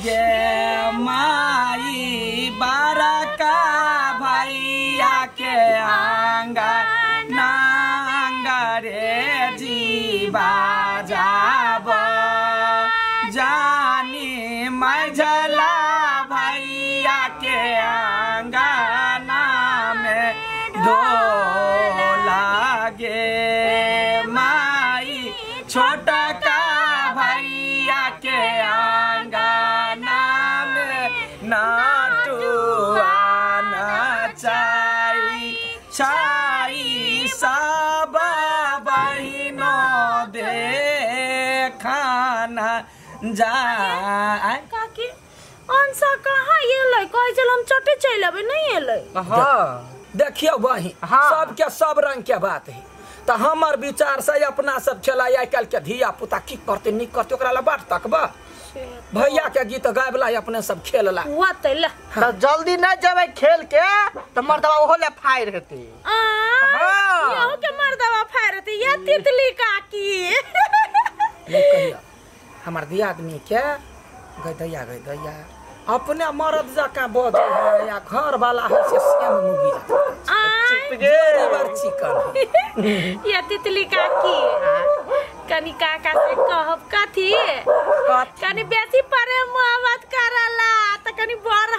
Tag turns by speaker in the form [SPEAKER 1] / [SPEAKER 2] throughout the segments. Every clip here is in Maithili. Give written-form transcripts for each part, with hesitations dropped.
[SPEAKER 1] गे माई बारका भैया के आंगा नांगरे जीवा जाब जानी मझला भैया के आंगना में ढोल गे माई छोटा का भैया के आंगना में नाटुआ नचाई छाई सब बहिनो देखाना जा।
[SPEAKER 2] काकी अंसा कहाँ एलै? कहै छल हम चटे चलि अबै, नहि एलै।
[SPEAKER 1] हां देखियो बहिन, सबके सब रंग के बात है। त हमर विचार से अपना सब खेला आइ काल्हि के धिया पुता की करते नी करते ओकरा ला बाट तकबा। भैया के गीत गाबला अपने सब खेलला
[SPEAKER 2] होतै ला।
[SPEAKER 3] त जल्दी न जेबै खेल के त मर्दवा ओहो ले फायर हेतै।
[SPEAKER 2] हां यहो के मर्दवा फायर हेतै। या तितली काकी
[SPEAKER 1] ले कहिया हमर दियादनी के गदैया गदैया अपने मर्द जकाँ बजै है या घर वाला है से सेम मुगी चिकन।
[SPEAKER 2] या तितली काकी कनी काका से कहब कथी कनी बेसी प्रेम मोहब्बत करला त कनी बढ़।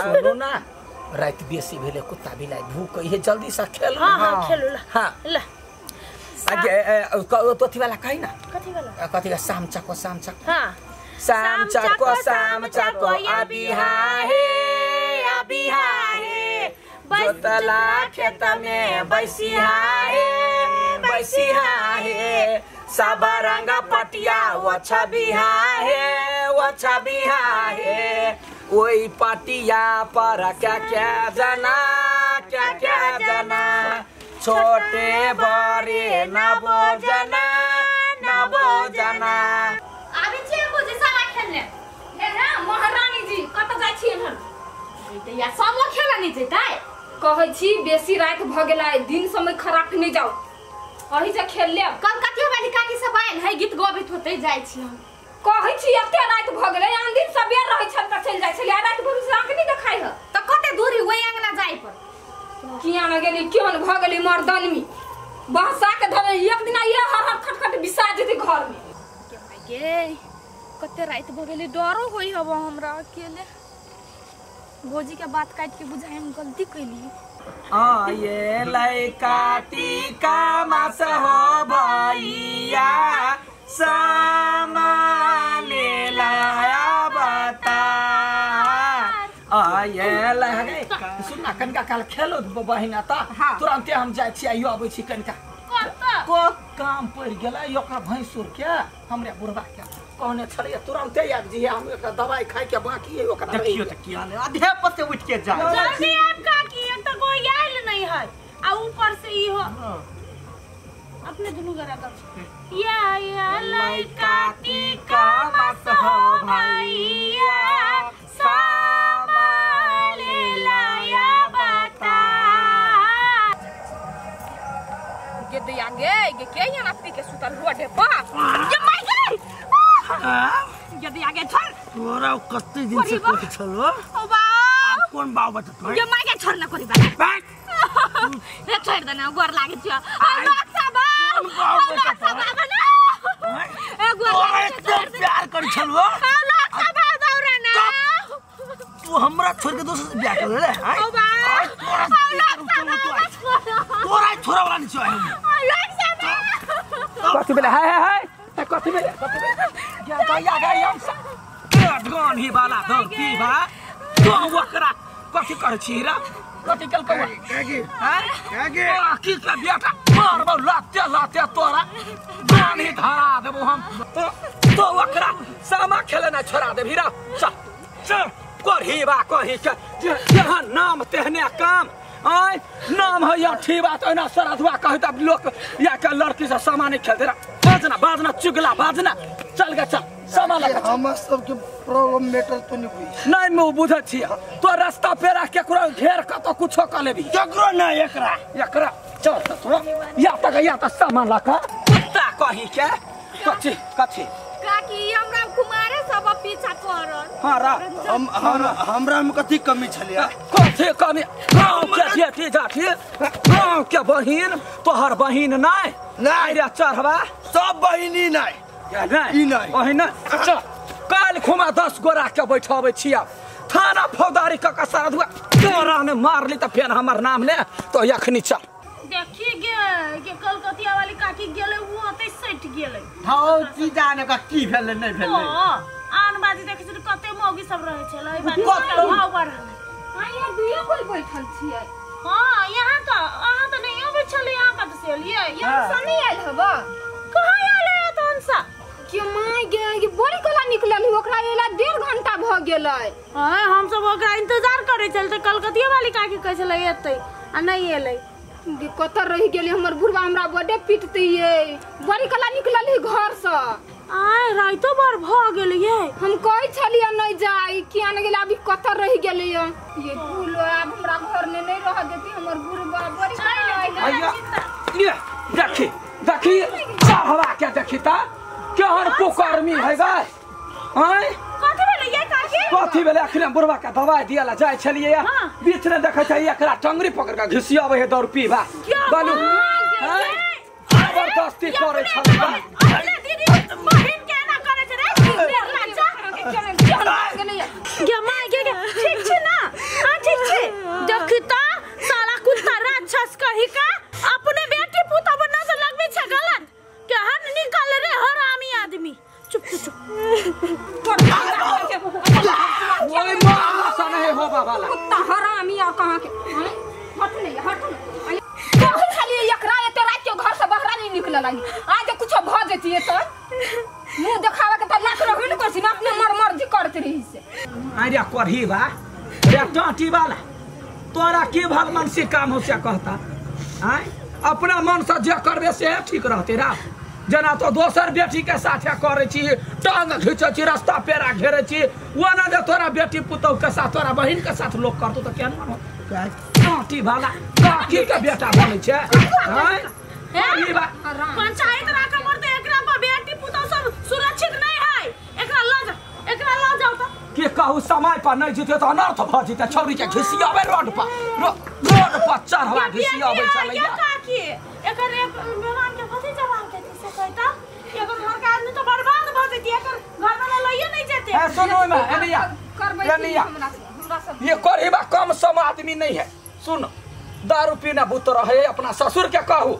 [SPEAKER 1] सुनू ना राति बेसी भेले कुत्ता बिलाई भूख है जल्दी से खेल।
[SPEAKER 2] हां हां खेलू ला।
[SPEAKER 1] हां
[SPEAKER 2] ला
[SPEAKER 1] आगे कथी वाला कही ना
[SPEAKER 2] कथी वाला
[SPEAKER 1] कथी शाम चको शाम चको।
[SPEAKER 2] हां
[SPEAKER 1] शाम चको शाम चको अभी हाहे अभी हाहे जोतला खेत में बैसी हाहे बैसी हाहे सब रंग पटिया वो छवि हाहे वो छवि हाहे ओई पटिया पर क्या क्या जना क्या क्या जना छोटे बड़े नबो जना नबो जना।
[SPEAKER 4] आबै छियै बुझी सारा खेलने हे हां महारानी जी कत जाइ छियै हम या समो खेल नै जैतै। कहै छी बेसी रात भ गेलै दिन समय खराब नै जाउ अही जे खेल लेब। कलकतिया वाली काकी सब आयल है गीत गबैत होतै जाइ छी हम। कहै छी एते रात भ गेलै आन दिन सबेर रहै छल त चलि जाइ छलै रात भर से आंख नै देखाइ ह त कते दूरी ओइ अंगना जाइ पर किया न गेली केहन भ गेली मर्दनमी बहसा के धरे एक दिना ये हर हर खटखट बिसा जेतै घर में।
[SPEAKER 5] के भाई गे कते रात भ गेली डरो होई हब हमरा अकेले। भौजी के बात काट के बुझाइ हम गलती कैली।
[SPEAKER 1] आ ये लइका टीका मास हो भैया सामा ले बता। आ ये लगे सुन ना कनका काल खेलो बहिन आता तुरंते हम जाइ छी आइयो अबै छी कनका को काम पड़ गेलै ओकरा भैंसुर के हमरे बुढ़बा के कहने छलै तुरंते आबि जइहे हम एकरा दवाई खाइ के बाकी है ओकरा।
[SPEAKER 3] देखियो त किया ले आधे पर से उठ के जाय
[SPEAKER 2] जल्दी आब काकी। एक त कोई आयल नहीं है आ ऊपर से ई हो अपने दुनू गरा कर या लइका टीका मस हो भैया सामा ले लाया बता।
[SPEAKER 5] गे दैया गे गे के यहाँ पी के सुतल रोडे पर गे माई गे गे दैया गे छोड़
[SPEAKER 3] तोरा कते दिन से कोट छलो
[SPEAKER 5] ओ बा
[SPEAKER 3] आप कोन बाव बता
[SPEAKER 5] गे माई गे छोड़ न करी बा ए छोड़ दे ना गोर लागे छ आ नक्शा बा नक्शा बा ना ए गोर लागे
[SPEAKER 3] एकदम प्यार कर छलो
[SPEAKER 5] आ नक्शा बा दौरा ना
[SPEAKER 3] तू हमरा छोड़ के दोसर से ब्याह कर ले।
[SPEAKER 5] ओ बा
[SPEAKER 3] तोरा छोरा वाला नहीं चाहिए।
[SPEAKER 1] कथी भेलै हाय हाय हाय कथी भेलै कथी भेलै गया गया हम गन ही वाला धरती बा तो ओकरा कथी करै छी रा कथी केलकौ
[SPEAKER 3] काकी
[SPEAKER 1] हां
[SPEAKER 3] काकी
[SPEAKER 1] की के बेटा मारबौ लाते लाते तोरा गन ही धरा देबौ हम तो ओकरा सामा खेले ना छोड़ा देबही रा। चल चल करही बा कही के जेहन नाम तेहने काम आय नाम है या ठीक बात है ना सराधुआ कहे तब लोग या के लड़की से सामा नहीं खेलते रा। बाजना बाजना चुगला बाजना चल गे चल सामा लगा।
[SPEAKER 6] हम सब के प्रॉब्लम मैटर तो नहीं हुई
[SPEAKER 1] नहीं मैं बुझै छी तो रास्ता पेरा केकरो घेर क तो कुछो क लेबी
[SPEAKER 3] केकरो ना एकरा
[SPEAKER 1] एकरा चल त तोरा या तक या त सामान लका कुत्ता कही के कथी कथी
[SPEAKER 4] काकी हमरा कुमारे सब पीछा पड़ल।
[SPEAKER 1] हां रा
[SPEAKER 6] हम हमरा में कथि कमी छलिया?
[SPEAKER 1] कथि कमी? गांव के बेटी जाठी, गांव के बहिन तोहर बहिन नै नै रे चढ़वा
[SPEAKER 6] सब बहिनी नै
[SPEAKER 1] नै
[SPEAKER 6] नै
[SPEAKER 1] ओहिना। चल काल खुमा 10 गोरा के बैठाबै छिया थाना फौजदारी क कसार दुआ तोरा ने मारली त फेर हमर नाम ले तो अखनी चल।
[SPEAKER 2] देखी गे के कलकतिया वाली काकी गेलै उ ओतै सटि गेलै।
[SPEAKER 3] हां की जाने का की भेलै नै भेलै।
[SPEAKER 2] आन बाजी देखै छी कते मौगी सब रहै छलै एहि बात के भाव बढ़ल।
[SPEAKER 4] हां यार दुइयो कोई बैठल छियै।
[SPEAKER 2] हां यहाँ त अहाँ त नै अबै छलै, यहाँ कत से एलियै?
[SPEAKER 4] यहाँ से नै आयल हबा?
[SPEAKER 2] कहाँ आयल है तहन सा?
[SPEAKER 4] के my गे के बड़ी कला निकलल ओकरा एला 1.5 घंटा भ गेलै।
[SPEAKER 2] हां हम सब ओकरा इंतजार करै छल त कलकतिया वाली काकी कहै छलै एतै आ नै एलै।
[SPEAKER 4] कत रहि गेलै हमर बुढ़वा हमरा बड़े पिटतै ये। बड़ी कला निकलल ही घर से।
[SPEAKER 2] आय राइतो बर भ गेलै ये।
[SPEAKER 4] हम कहै छलियै नै जाई किया नै गेलै अभी कत रहि गेलै ये। ये भूलो आब हमरा घर में नै रह देती हमर बुढ़वा बड़ी
[SPEAKER 1] आया। ले देखी देखी चढ़वा के देखी त केहन कुकर्मी है गा। आय
[SPEAKER 2] कथि भेलै ये काकी?
[SPEAKER 1] कथि भेलै? अखने बुढ़वा के दवाई दियाला जाय छलियै बीच में देखै छै एकरा टंगरी पकड़ के घिसियाबै है दौड़ पीबा बालू जबरदस्ती करै छलै।
[SPEAKER 2] अरे दीदी बहिन के एना करै छै रे लाचा गे my गे गे ठीक छै ना? हां ठीक छै। देखी त साला कुत्ता राक्षस कही का अपने बेटी पुतोह पर नजर लगबै छै गलत। केहन निकल रे हरामी आदमी। चुप चुप चुप।
[SPEAKER 1] ओए मां सा नहीं होबा वाला
[SPEAKER 4] कुत्ता हरामी और कहां के हट नहीं हट नहीं। कहै छलियै एकरा एते रात के घर से बाहर नहीं निकल लागी। आज कुछ भ जतियै त मुंह देखावे के त लाख रहबे न करছি ना अपने मर मर्जी करत रही से।
[SPEAKER 1] अरे करही बा रे टाटी वाला तोरा की भल मन से काम हो से कहता। आय अपना मन से जे करबे से ठीक रहते रा। जना तो दोसर बेटी के साथे करे छी टांग घिचै छी रास्ता पेरा घेरे छी ओना जे तोरा बेटी पुतोह के साथ तोरा बहिन के साथ लोग करतो त केहन मन हो? टाटी वाला काकी के बेटा बनै छै। आय करही बा
[SPEAKER 2] पंचायत राख मरते एकरा पर बेटी पुतोह सब सुरक्षित नहीं है। एकरा ल जा एकरा ल जाओ त
[SPEAKER 1] के कहू समय पर नहीं जीते त अनर्थ भ जीते। छौरी के घिसियाबै रोड पर रोड पर चढ़वा घिसियाबै छलैया।
[SPEAKER 2] काकी एकर एक मेहमान के कथि जवाब देती से कहता एकर घर के आदमी तो बर्बाद भ जेती एकर घर वाला लइए नहीं जेते।
[SPEAKER 1] ए सुनो में एनिया
[SPEAKER 4] करबै
[SPEAKER 1] एनिया
[SPEAKER 4] हमरा सब
[SPEAKER 1] ये करबा कम सम आदमी नहीं है। सुन दारू पीना भूत रहे अपना ससुर के कहू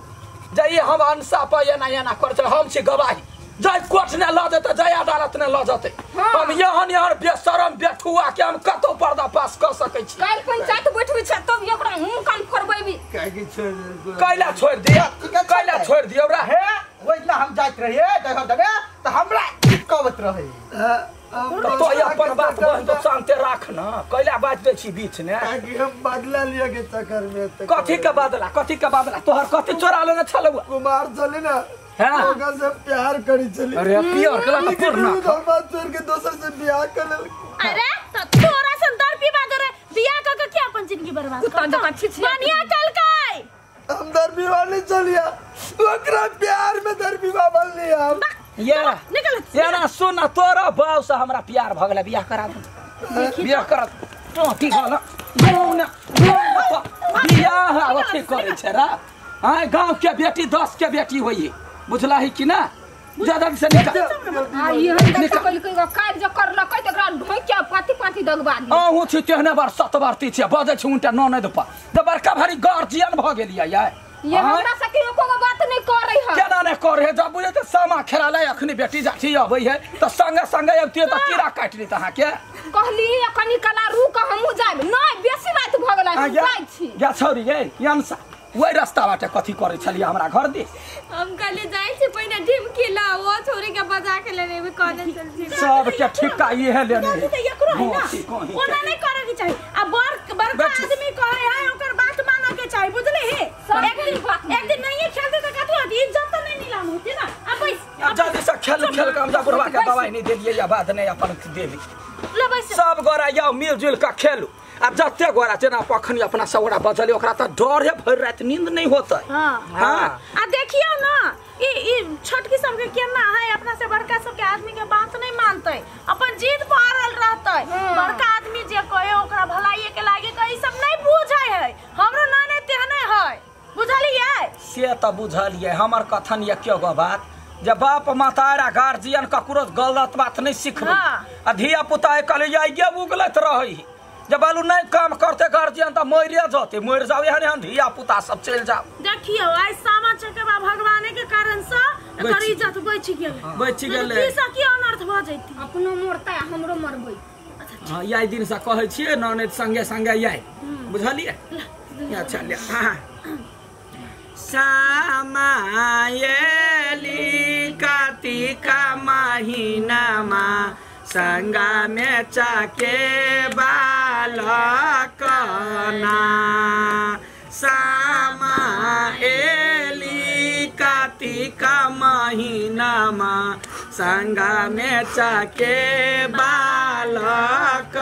[SPEAKER 1] जाइए हम अनसा पर एना एना कर छै हम छी गवाही जाय कोर्ट ने ल जेतै जाय अदालत ने ल जेतै। हम यहन यहन बेशरम बेठुआ के हम कतौ पर्दा पास क सकै छी।
[SPEAKER 4] काल्हि पंचायत बैठबै छै तब एकरा मुंह कान फोड़बै।
[SPEAKER 6] काहे छोड़
[SPEAKER 1] कैला छोड़ दिया कैला छोड़ दियौ रा।
[SPEAKER 3] हे ओइला हम जाइत रहिए देखब देबे त हमरा चिपकावत रहे।
[SPEAKER 1] तो अपन बात बहन तो शांते राख ना कैला बात दै छी बीच ने।
[SPEAKER 6] काहे हम बदला लिया के चक्कर में त
[SPEAKER 1] कथि के बदला कथि के बदला तोहर कथि चोरा लेने छलौ?
[SPEAKER 6] कुमार चले ना
[SPEAKER 1] हां
[SPEAKER 6] ओकरा से प्यार करी चली।
[SPEAKER 1] अरे प्यार कला त पूर्ण
[SPEAKER 6] बात छोड़ के दोसर से बियाह कर लेल।
[SPEAKER 2] अरे त तोरा से दर पीबा दरे बियाह क के के अपन जिंदगी बर्बाद
[SPEAKER 4] कुत्ता जकाँ छी
[SPEAKER 2] बढ़िया कलकै।
[SPEAKER 6] हम दर विवाह नहीं चलिया ओकरा प्यार में दर विवाह बन लिया हम।
[SPEAKER 1] ये
[SPEAKER 2] निकल
[SPEAKER 1] ये ना सुन तोरा बाप से हमरा प्यार भ गेलै बियाह करा दे बियाह करा टोटी गल गाँव ने बियाह अथी करै छै रा। आय गाँव के बेटी 10 के बेटी होई बुझला है कि ना? ज्यादा से निकल
[SPEAKER 4] आ ई हम देख कहलकै काज जे करलकै त एकरा ढोंक के पाथी पाथी दगबा दी।
[SPEAKER 1] अहूँ छी तेहने बार सत बार ती छी बजै छी उनटा ननद पर त बड़का भारी गार्जियन भ गेलियै ये।
[SPEAKER 4] ये हमरा से के एको बात नहीं करै है।
[SPEAKER 1] केना नै करै है? जब बुझै त सामा खेलाले अखनी बेटी जाठी अबै है त संगे संगे अबतियै त कीड़ा काटि लेत अहाँ के।
[SPEAKER 4] कहली अखनी कला रुक हमहूँ जायब नै बेसी रात भ गेलै हम जाइ छी।
[SPEAKER 1] या छौरी गे यंसा वही रास्ता बाटे कथी करै छलियै हमरा घर दिस?
[SPEAKER 5] हम कहली जाइ छी पहिने ढिमकी ला ओ छोरी के बजा के लेने भी कॉलेज चल छी।
[SPEAKER 1] सब के ठिका इहे लेने
[SPEAKER 2] है त एकरो है ना ओना नहीं करे के चाही। आ बड़ बड़का आदमी कहे है ओकर बात मानऽ के चाही बुझली हे। एक दिन नहीं खेलते त कथि होती इज्जत त नहीं नीलाम होती ना। आ बैस
[SPEAKER 1] अब जल्दी से खेल खेल के हम जा बुढ़वा के दवाई नहीं देलियै या बाद नहीं अपन देली।
[SPEAKER 2] ले बैस
[SPEAKER 1] सब गोरा जाओ मिलजुल के खेलू। आ जते गोरा जेना पखनी अपना सब गोरा बजले ओकरा त डर है भरि राति नींद नहीं होतै।
[SPEAKER 2] हां
[SPEAKER 1] हां
[SPEAKER 2] आ देखियौ ना ई ई छोटकी सब के केना है अपना से बड़का सब के आदमी के बात नहीं मानते, अपन जिद पर अड़ल रहते। बड़का आदमी जे कहे ओकरा भलाई के लागे कही सब नहीं बुझे है। हमरो नाने तेहने है, बुझलिए?
[SPEAKER 1] से त बुझलिए। हमर कथन ये क्यों गो बात जब बाप मातारा गार्जियन ककरो गलत बात नहीं सिखबै आ धिया पुता कहले ये उगलत रहै। जब बालू नहीं काम करते गार्जियन त मरिए जते, मर जाओ एहन एहन धिया पुता सब चलि जाओ।
[SPEAKER 2] देखियो आइ सामा चकेबा भगवाने के कारण से एकर इज्जत बचि गेलै,
[SPEAKER 1] बचि गेलै।
[SPEAKER 2] की से की अनर्थ भ जैती,
[SPEAKER 4] अपनो मरतै हमरो मरबै।
[SPEAKER 1] हां यही दिन से कहै छियै ननद संगे संगे आइ, बुझलिए? अच्छा ले। हां सामा एली कातिका महिनामा संगा में चाके बालकना। सामा एली कातिका महिनामा संगा में चाके बालक।